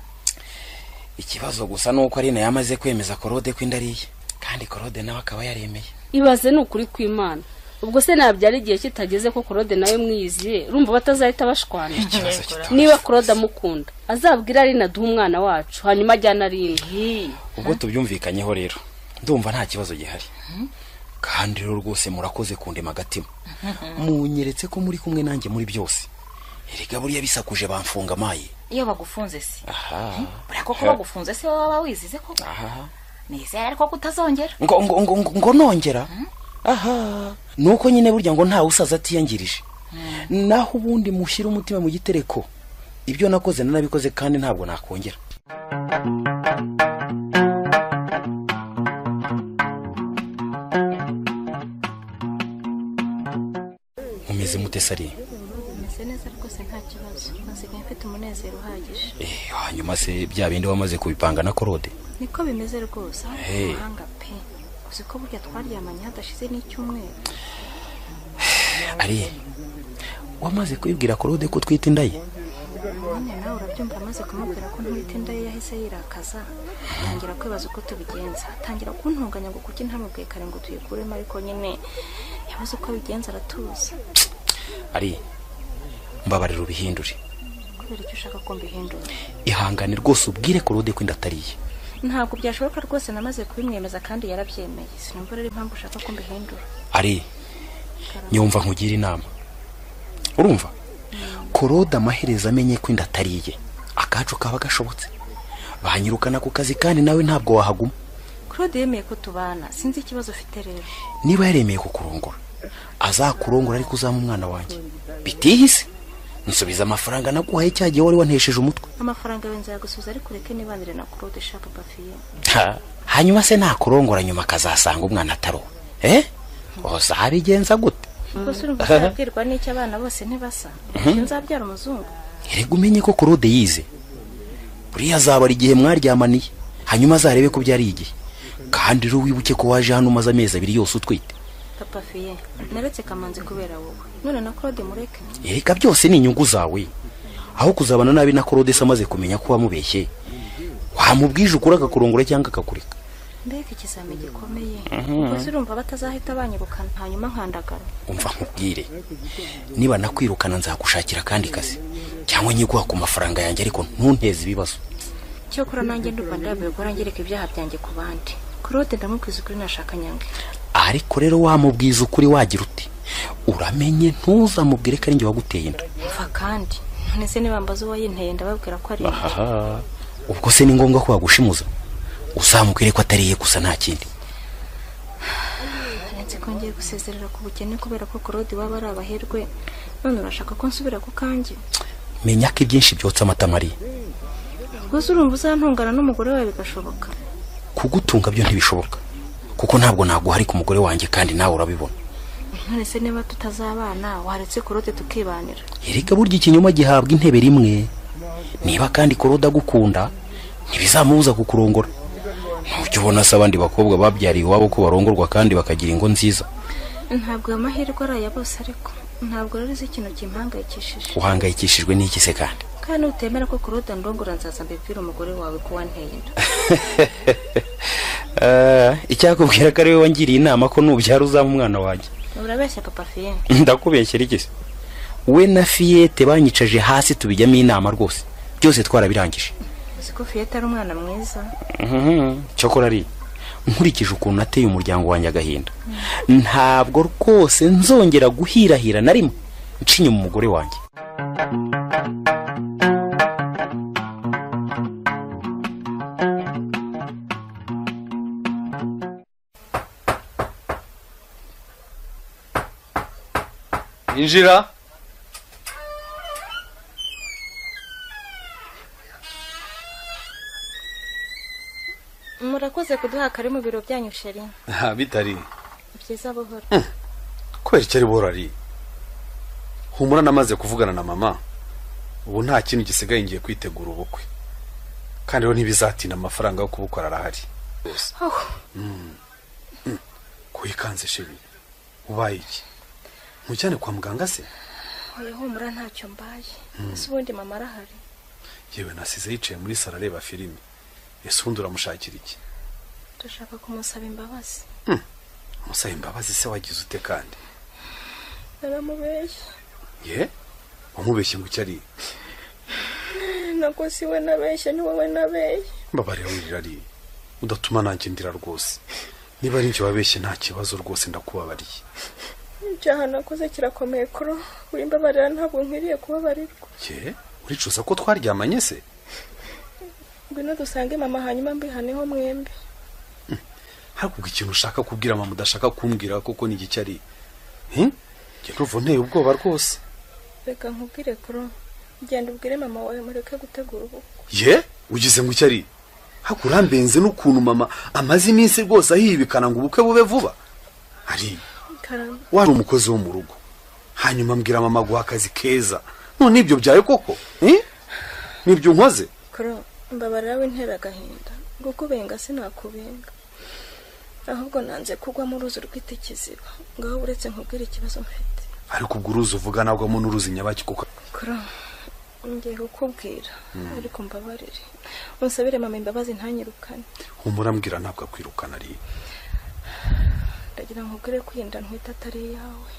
Ikibazo gusa nuko Aline yamaze kwemeza Korode ko inda ariye. Kandi Korode nawe akaba yaremeye. Ibaze ni ukuri kw'Imana. Ubwo se nabyara igihe kitageze ko Korode nawe mwiyiziye, urumva batazahita bashwana. Niba Korode amukunda, azabwira Aline aduhe umwana wacu, hanyuma ajyana Aline. Ubwo tubyumvikanyeho rero, ndumva nta kibazo gihari. Kandi rero rwose murakoze kundema agatima. Munyeretse ko muri kumwe nanjye muri byose. Erega buriya bisakuje bamfunga maye. Iyo bagufunze se? Buriya koko bagufunze se waba wizize koko? Nizera ariko kutazongera. Ngo ngo ngo ngo nongera? Aha, nuko nyine burya ngo ntawe usaza atiyangirije. Naho ubundi mushyira umutima mu gitereko. Ibyo nakoze nanabikoze kandi ntabwo nakongera. Mumeze mute Sari? Meze neza rwose nta kibazo. Nsigaye mfite umunezero uhagije. Hanyuma se bya bindi wamaze kubipanga na Korode? Niko bimeze rwose. Ahanga pe. Uzi ko burya twaryamanye hadashize n'icyumweru. Ari wamaze kwibwira Korode ko twita inda ye? Nyine nawe urabyumva, amaze kumubwira ko ntwite inda ye yahise yirakaza, atangira kwibaza uko tubigenza, atangira kuntunganya ngo kuki ntamubwiye kare ngo tuyikuremo, ariko nyine yabuze uko abigenza aratuza. Ari mbabarira ubihindure. Kubera icyo ushaka ko mbihindura? Ihangane rwose ubwire Claude ko inda atariye. Ntabwo byashoboka rwose, namaze kubimwemeza kandi yarabyemeye. Sinumva rero impamvu ushaka ko mbihindura. Ari nyumva nkugira inama. Urumva? Claude amaherezo amenye ko inda atariye, akacu kaba gashobotse. Banyirukana ku kazi kandi nawe ntabwo wahaguma. Claude yemeye ko tubana, sinzi ikibazo ufite rero. Niba yaremeye kukurongora, azakurongora ariko uzama umwana wanjye. Bitihise nsubiza amafaranga naguhaye cya gihe wari wantesheje umutwe. Amafaranga yawe nzayagusubiza, ariko ureke nibanire na Claude sha papa fiye. Hanyuma se nakurongora nyuma akazasanga umwana ataro. Uzabigenza gute? Gusa urumva uzabwirwa n'icyo abana bose ntibasa. Nzabyara umuzungu. Erega umenye ko Claude yize. Buriya azabara igihe mwaryamaniye, hanyuma azarebe ko byari igihe. Kandi rero wibuke ko waje hano umaze amezi 2 yose utwite. Papa fiye, naretse Kamanzi kubera wowe. None na Claude mureke. Erega byose ni inyungu zawe. Aho kuzabana nabi na Claude se amaze kumenya ko wamubeshye, wamubwije ukuri akakurongora cyangwa akakureka. Mbega ikizami gikomeye. Gusa urumva batazahita banyirukana hanyuma nkandagara. Umva nkubwire, niba nakwirukana nzagushakira kandi kazi cyangwa nyiguha ku mafaranga yanjye, ariko ntunteze ibibazo. Cyokora nanjye ndumva ndambiwe guhora ngereka ibyaha byanjye ku bandi. Claude ndamubwiza ukuri nashaka nyange. Ariko rero wamubwiza ukuri wagira uti uramenye ntuzamubwire ko ari njye waguteye inda. Mva kandi none se niba mbaza uwo yinteye ndababwira ko ari njye. Ubwo se ni ngombwa ko wagushimuza? Uzamubwire ko atariye gusa nta kindi. Nzi ko ngiye gusezerera ku bukene kubera ko Claude waba ari abaherwe, none urashaka ko nsubira ku kanjye? Menya ko ibyinshi byotsa amata Mariya. Gusa urumva uzantungana n'umugore wawe bigashoboka? Kugutunga byo ntibishoboka, kuko ntabwo naguhari ku mugore wanjye kandi nawe urabibona. None se niba tutazabana waretse Claude tukibanira? Erega burya ikinyoma gihabwa intebe rimwe. Niba kandi Claude agukunda ntibizamubuza kukurongora. Ntujya ubona se abandi bakobwa babyariye iwabo ko barongorwa kandi bakagira ingo nziza? Ntabwo ayo mahirwe ari aya bose, ariko ntabwo rero uzi ikintu kimpangayikishije. Uhangayikishijwe n'iki se kandi? Kandi utemera ko Claude andongora nzaza mbibwire umugore wawe ko wanteye inda. Icyakubwira ko ari we wangiriye inama ko nubyara uzaba umwana wanjye. Urabeshya papa fiye. Ndakubeshyera iki se? We na Fiyete banyicaje hasi tubijyamo inama rwose, byose twarabirangije. Uzi ko Fiyete ari umwana mwiza? Cyokora ari nkurikije ukuntu nateye umuryango wanjye agahinda, ntabwo rwose nzongera guhirahira na rimwe ncinye mu mugore wanjye. Injira. Murakoze kuduha kare mu biro byanyu sheri. Bitari byiza buhoro. Kubera icyo ari buhoro ari humura, namaze kuvugana na mama, ubu nta kintu gisigaye, ngiye kwitegura ubukwe. Kandi rero ntibizatinda, amafaranga yo kubukora arahari. Kuyikanze sheri, ubaye iki? Mujyane kwa muganga se? Oya humura ntacyo mbaye. Ese ubundi mama arahari? Yewe nasize yicaye muri sala areba filime. Ese ubundi uramushakira iki? Ndashaka kumusaba imbabazi. Musaba imbabazi se wagize ute kandi? Naramubeshye. Ye? Wamubeshye ngo icyo ari? Ntabwo si we nabeshye, ni wowe nabeshye. Mbabarira wirira ari udatuma nanjye ndira rwose. Niba ari njye wabeshye nta kibazo rwose, ndakubabariye. Icyaha nakoze kirakomeye kuro, wimbabarira ntabwo nkwiriye kubabarirwa. Ye? Uricuza ko twaryamanye se? Ngwino dusange mama hanyuma mbihaneho mwembi. Ariko ikintu ushaka kubwira mama udashaka kumbwira koko ni igiki ari? Njye ndumva nteye ubwoba rwose. Reka nkubwire kuro, genda ubwire mama wawe mureke gutegura ubukwe. Ye? Ugize ngo icyo ari? Hakurambenze n'ukuntu mama amaze iminsi rwose ahibikana ngo ubukwe bube vuba. Ari wari umukozi wo mu rugo, hanyuma mbwira mama guha akazi keza, none ibyo byaye koko? Nibyo nkoze? Kuro, mbabarira wintera agahinda, gukubenga sinakubenga, ahubwo nanze kugwa mu ruzi rw'itikiziba. Ngaho uretse nkubwire ikibazo mfite. Ariko ubwo uruzi uvuga nagwamo n'uruzi nyabaki kuko? Kuro, Ngiye kukubwira ariko mbabarire. Unsabire mama imbabazi ntanyirukane. Humura mbwira ntabwo akwirukana ari. Ndagira nkubwire ko inda ntwita atari yawe.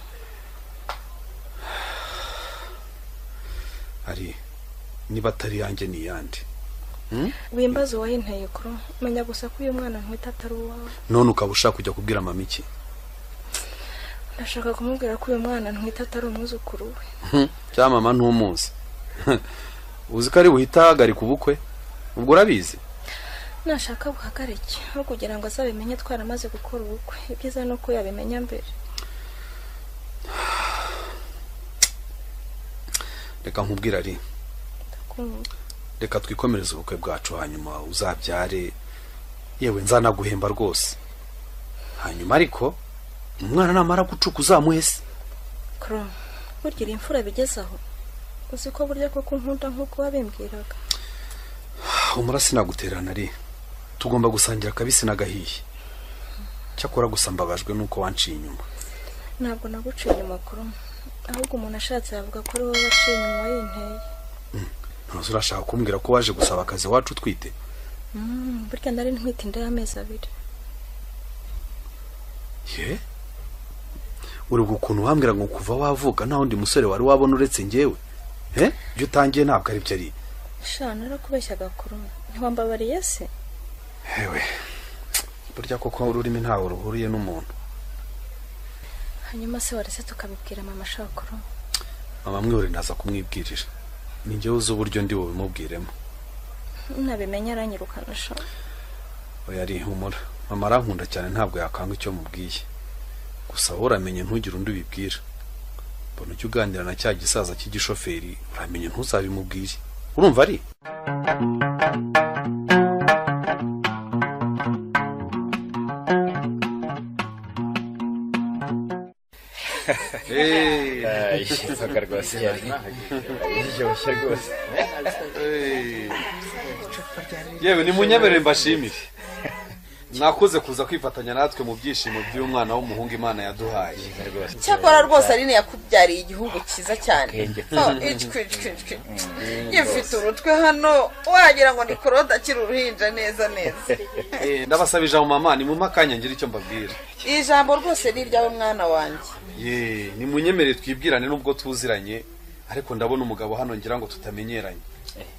Ari niba atari yanjye ni yandi. Wimbaza uwayinteye kuro, menya gusa ko uyu mwana ntwita atari uwawe. None ukaba ushaka kujya kubwira mama iki? Ndashaka kumubwira ko uyu mwana ntwita atari umwuzukuru we. Cya mama ntumuzi. Uzi ko ari buhita ahagarika ubukwe? Ubwo urabizi? Nashaka buhagarike aho kugira ngo azabimenye twaramaze gukora ubukwe. Ibyiza ni uko yabimenya mbere. Reka nkubwire ari. Reka twikomereze ubukwe bwacu hanyuma uzabyare, yewe nzanaguhemba rwose. Hanyuma ariko umwana namara gucuka uzamuhe se. Kro, burya imfura bigezaho. Uzi ko burya koko nkunda nkuko wabimbwiraga. Humura sinaguterana ari. Tugomba gusangira kabisi nagahiye. Cyakora gusa mbabajwe nuko wanciye inyuma. Ntabwo naguciye inyuma Kro. Ahubwo umuntu ashatse yavuga ko ari wowe waciye inyuma yinteye. Ntuzi urashaka kumbwira ko waje gusaba akazi wacu utwite? Burya nari ntwite inda y'amezi 2. Ye? Uri ukuntu wambwira ngo kuva wavuka nta wundi musore wari wabona uretse njyewe? Ibyo utangiye ntabwo ari byo ari. Sha narakubeshyaga Kro. Ntiwambabariye se? Hewe. Burya koko ururimi ntawe ruhuriye n'umuntu. Hanyuma se warese tukabibwira mama Shakuro? Mama mwihore naza kumwibwirira. Ni njyewe uzi uburyo ndi bubimubwiremo. Nabimenya aranyirukana sha. Oya ari humura. Mama arankunda cyane ntabwo yakanga icyo mubwiye. Gusa wowe uramenye ntugire undi ubibwira. Mbona ujya uganira na cya gisaza cy'igishoferi, uramenye ntuzabimubwire. Urumva ari? Inzoga rwose yari iryoshye rwose. Yewe ni munyemerere mbashimire. Mwakoze kuza kwifatanya natwe mu byishimo by'umwana w'umuhungu Imana yaduhaye. Cyakora rwose Aline yakubyariye igihugu cyiza cyane. Ifite urutwe hano wagira ngo ni Claude akiri uruhinja neza neza. Ndabasaba ijambo mama, ni mu makanya ngira icyo mbabwira. Ijambo rwose ni iryawe mwana wanjye. Ye, ni munyemerere twibwirane nubwo tuziranye, ariko ndabona umugabo hano ngira ngo tutamenyeranye.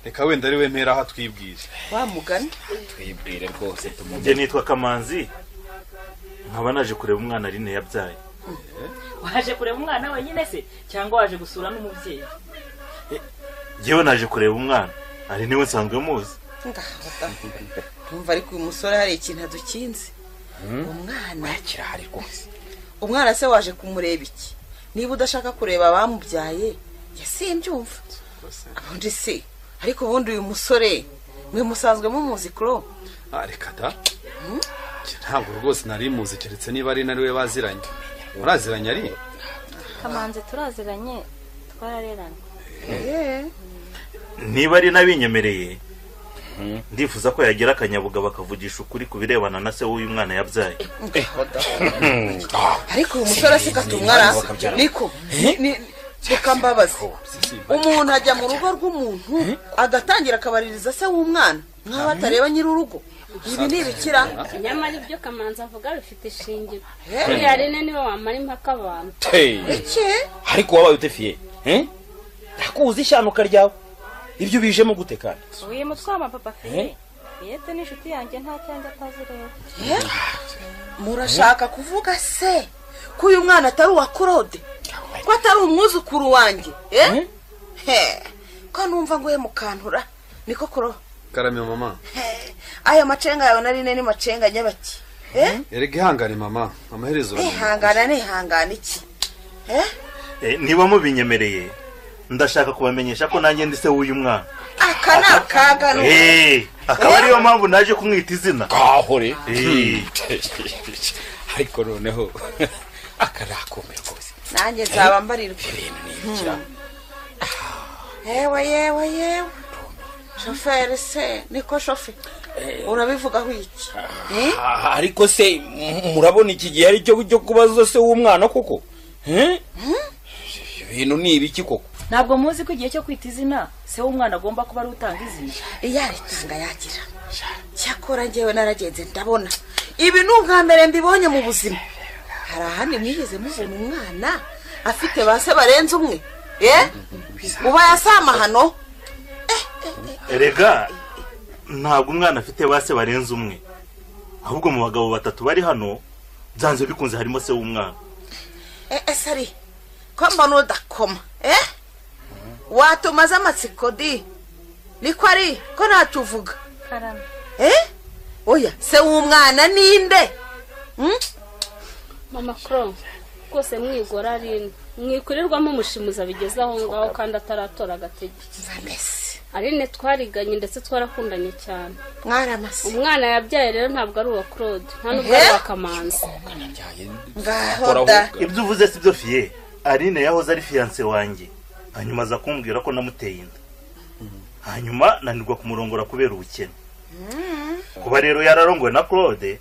Reka wenda ari we mpera aho twibwire. Wa mugani twibwire rwose tumumenye. Njye nitwa Kamanzi nkaba naje kureba umwana Aline yabyaye. Waje kureba umwana wenyine se cyangwa waje gusura n'umubyeyi? Njyewe naje kureba umwana Aline we nsanzwe muzi. Ndumva ariko uyu musore hari ikintu adukinze. Umwana kirahari rwose. Umwana se waje kumureba iki? Niba udashaka kureba abamubyaye yasimbyumva. Ubundi se ariko ubundi uyu musore mwe musanzwe mumuzi Kro? Reka da. Ntabwo rwose nari muzi keretse niba ari nari we baziranye. Muraziranye ari? Kamanzi turaziranye twarareranye. Niba ari nabinyemereye ndifuza ko yagira akanyabuga bakavugisha ukuri kubirebana na se w'uyu mwana yabyaye. Ariko uyu musore se katumwara niko reka mbabaze. Umuntu ajya mu rugo rw'umuntu agatangira akabaririza se w'umwana nk'aho atareba nyiri urugo. Ibi ni ibikira. Nyamara ibyo Kamanzi avuga bifite ishingiro. Uriya Aline niwe wamara impaka abantu. Iki? Ariko wabaye utefiye? Ndakuzi ishanuka ryawe. Ibyo bijemo gute kandi? Uyu mutwe wa papa Fiye. Yete n'inshuti yanjye nta cyanjye atazi rero. Murashaka kuvuga se ko uyu mwana atari uwa Claude? Ko atari umwuzukuru wanjye? Ko numva ngo mukantura niko Kuro? Karame mama. Aya macenga yawe nari ni macenga nyabaki. Erega ihangane mama, amaherezo uramenye. Ihangana ni ihangana iki? Niba mubinyemereye ndashaka kubamenyesha ko nanjye ndi se w'uyu mwana. Aka ni akaga. Akaba ariyo mpamvu naje kumwita izina. Kahore. Ariko noneho akarakomera rwose. Nanjye nzaba mbarirwa. Yewe yewe yewe. Shoferi se niko shoferi. Urabivugaho iki? Ariko se murabona iki gihe ari cyo kubaza se w'umwana koko? Ibintu ni ibiki koko? Ntabwo muzi ko igihe cyo kwita izina se w'umwana agomba kuba ari utanga izina. Iyo aritanga yagira. Cyakora njyewe naragenze ndabona ibi ni ubwa mbere mbibonye mu buzima. Hari ahandi mwigeze mubona umwana afite ba se barenze umwe? Uba yasama hano? Erega ntabwo umwana afite ba se barenze umwe, ahubwo mu bagabo batatu bari hano byanze bikunze harimo se w'umwana. Ese ari ko mbona udakoma? Watumaze amatsiko di niko ari ko ntacyo uvuga? Oya, se w'umwana ninde? Mama Claude rwose mwigora Aline, mwikurirwamo umushimuza bigeze aho ngaho kandi ataratora agatege. Aline twariganye ndetse twarakundanye cyane. Mwaramase. Umwana yabyaye rero ntabwo ari uwa Claude, nta nubwo ari uwa Kamanzi. Ngaho da. Ibyo uvuze si byo fiye. Aline yahoze ari fiancé wanjye, hanyuma aza kumbwira ko namuteye inda, hanyuma nanirwa kumurongora kubera ubukene. Kuba rero yararongowe na Claude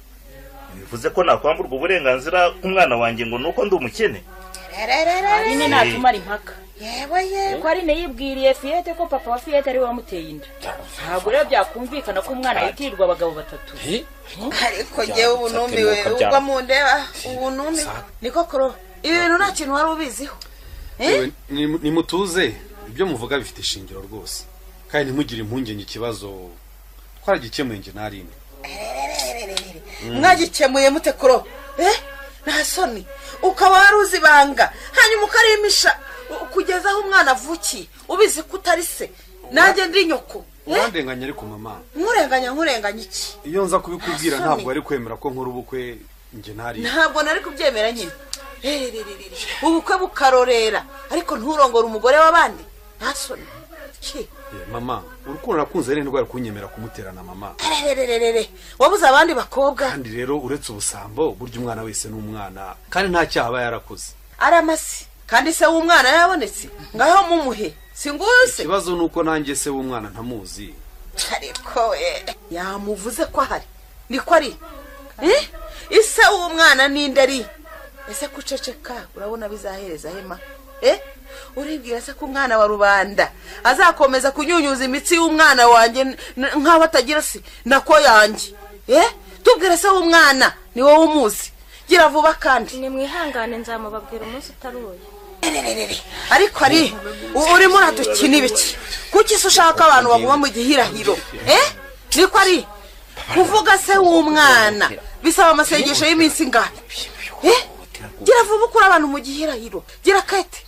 bivuze ko nakwamburwa uburenganzira k'umwana wanjye ngo nuko ndi umukene. Aline natumara impaka. Yewe yewe. Ko Aline yibwiriye Fiyete ko papa wa Fiyete ari we wamuteye inda. Ntabwo rero byakumvikana ko umwana yitirirwa abagabo batatu. Ariko njyewe ubu numiwe, ubwo mundeba ubu numiwe. Niko Kuro, ibi bintu nta kintu wari ubiziho. Nimutuze, ibyo muvuga bifite ishingiro rwose, kandi ntimugire impungenge, ikibazo twaragikemuye njye na Aline. Mwagikemuye mute Kuro? Nta soni, ukaba wari uzi ibanga hanyuma ukarimisha kugeza aho umwana avukiye ubizi ko utari se, nanjye ndi nyoko. Urandenganya ariko mama. Nkurenganya iki? Iyo nza kubikubwira ntabwo wari kwemera ko nkora ubukwe njye na Aline. Ntabwo nari kubyemera nyine. Ubukwe bukarorera ariko nturongore umugore w'abandi. Nta soni. Mama, urukundo nakunze rero ndwara kunyemera kumuterana mama. Wabuze abandi bakobwa. Kandi rero uretse ubusambo burya umwana wese n'umwana, kandi nta cyaha aba yarakoze. Aramasi kandi se w'umwana yabonetse, ngaho mumuhe singuse. Ikibazo nuko nanjye se w'umwana ntamuzi. Ariko yamuvuze ko ahari niko ari. Ise w'umwana ninde ari? Ese kuceceka urabona bizahereza hema? Uribwira se ko umwana wa rubanda azakomeza kunyunyuza imitsi y'umwana wanjye nk'aho atagira se nako yanjye? Tubwire se w'umwana ni wowe umuzi, gira vuba kandi. Nimwihangane nzamubabwira umunsi utari uyu. Ariko ari urimo uradukina ibiki? Kuki se ushaka abantu baguma mu gihirahiro? Niko ari kuvuga se w'umwana bisaba amasengesho y'iminsi ingahe? Gira vuba ukura abantu mu gihirahiro, gira kete.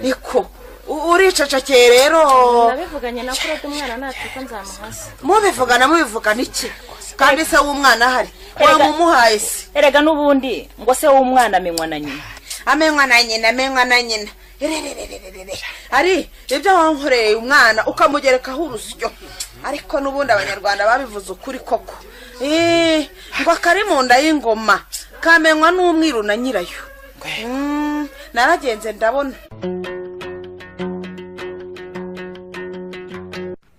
Niko uricecekeye rero. Nabivuganye na Claude umwana natuko nzamuhasa. Mubivugana iki? Kandi se w'umwana ahari wamumuhaye se? Erega n'ubundi ngo se w'umwana amenywa na nyina. Amenywa na nyina. Ari ibyo wankoreye umwana ukamugerekaho urusyo. Ariko n'ubundi abanyarwanda babivuze ukuri koko. Ngo akari mu nda y'ingoma kamenywa n'umwiru na nyirayo. Naragenze ndabona.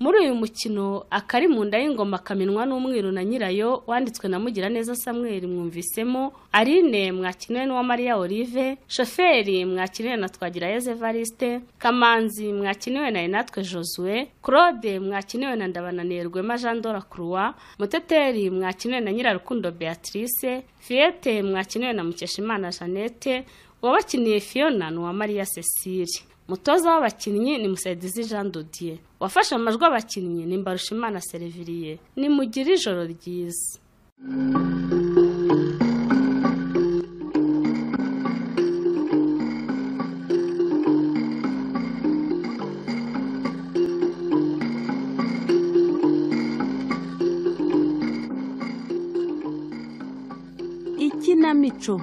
Muri uyu mukino akari mu nda y'ingoma kamenywa n'umwiru na nyirayo wanditswe na Mugiraneza Samuel, mwumvisemo Aline mwakiniwe n'uwa Maria Olive, Shoferi mwakiniwe na Twagirayezu Evariste, Kamanzi mwakiniwe na Inatwe Josue, Claude mwakiniwe na Ndabananiye Rwema Jean Dora Croix, Muteteri mwakiniwe na Nyirarukundo Beatrice, Fiete mwakiniwe na Mukeshimana Jeannette, uwabakiniye Fiona n'uwa Maria Cecile. Mutoza w'abakinnyi ni Musaidizi Jean Dodier, wafashe amajwi abakinnyi ni Mbarushimana Seriviriye. Nimugire ijoro ryiza. Ikinamico.